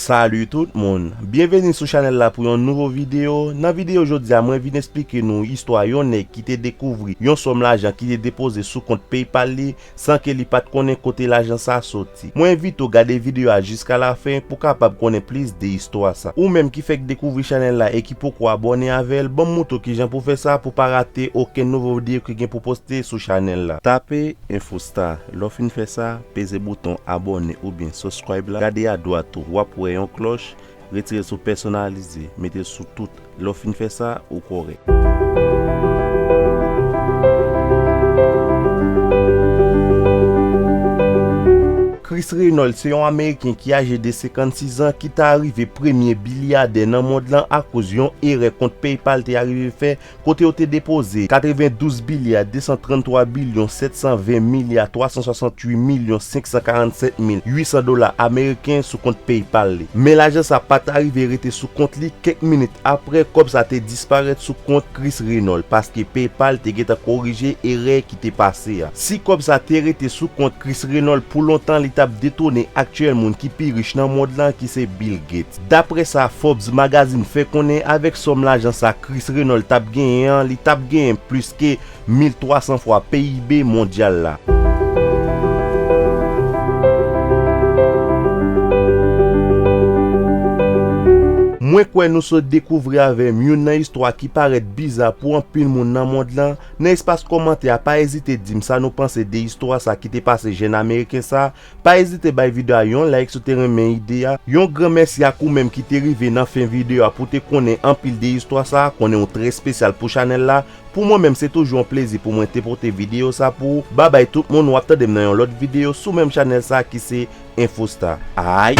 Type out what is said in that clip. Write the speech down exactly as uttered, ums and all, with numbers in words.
Salut tout moun! Byenveni sou chanèl la pou yon nouvo videyo. Nan videyo jodi a, mwen vin esplike nou istwa yon nèg ki te dekouvri yon sòm lajan ki te depoze sou kont PayPal li, san ke li pa t konnen kote lajan sa soti. Mwen envite w gade videyo a jiska lafen pou kapab konnen plis de istwa sa. Ou menm ki fèk dekouvri chanèl la e ki poko abòne avè l, ban m moutre w kijan pou fè sa pou pa rate okenn nouvo videyo ki gen pou poste sou chanèl la. Tape Infostar. Lè w fin fè sa, peze bouton abòne oubyen subscribe la. Gade adwat ou, w ap wè yon klòch. Retire l sou pèsonalize, mete l sou tout. Lè w fin fè sa, ou kòrèk. Chris Reynolds se yon Ameriken ki aje de senkannsis an ki ta rive premye bilyadè nan mond lan akoz yon erè kont PayPal te arive fè kote yo te depoze katrevendouz bilya de san tranntwa bilyon sèt san ven milya twa san swasanntuit milyon senk san karannsèt mil uit san dola ameriken sou kont PayPal li. Men lajan sa pa t arive rete sou kont li kèk minit apre kòb sa te disparèt sou kont Chris Reynolds, paske PayPal te gentan korije erè ki te pase a. Si kòb sa te rete sou kont Chris Reynolds pou lontan, li t ap detone aktyèl moun ki pi rich nan mond lan, ki se Bill Gates. Daprè sa Forbes Magazine fè konnen, avèk sòm lajan sa Chris Reynolds t ap genyen an, li t ap genyen plis ke mil twa san fwa P I B mondyal la. Mwen kwè nou sot dekouvri avè m youn nan istwa ki parèt biza pou anpil moun nan mond lan. Nan espas kòmantè a, pa ezite di m sa nou panse de istwa sa ki te pase jèn Ameriken sa. Pa ezite bay videyo a yon like si w te renmen ide a. Yon gran mèsi ak ou menm ki te rive nan fen videyo a pou te konnen anpil de istwa sa, konnen w trè espesyal pou chanèl la. Pou mwen menm, se toujou yon plezi pou mwen te pote videyo sa pou ou. Babay tout moun, w ap tande m nan yon lòt videyo sou menm chanèl sa ki se Infostar. Ay!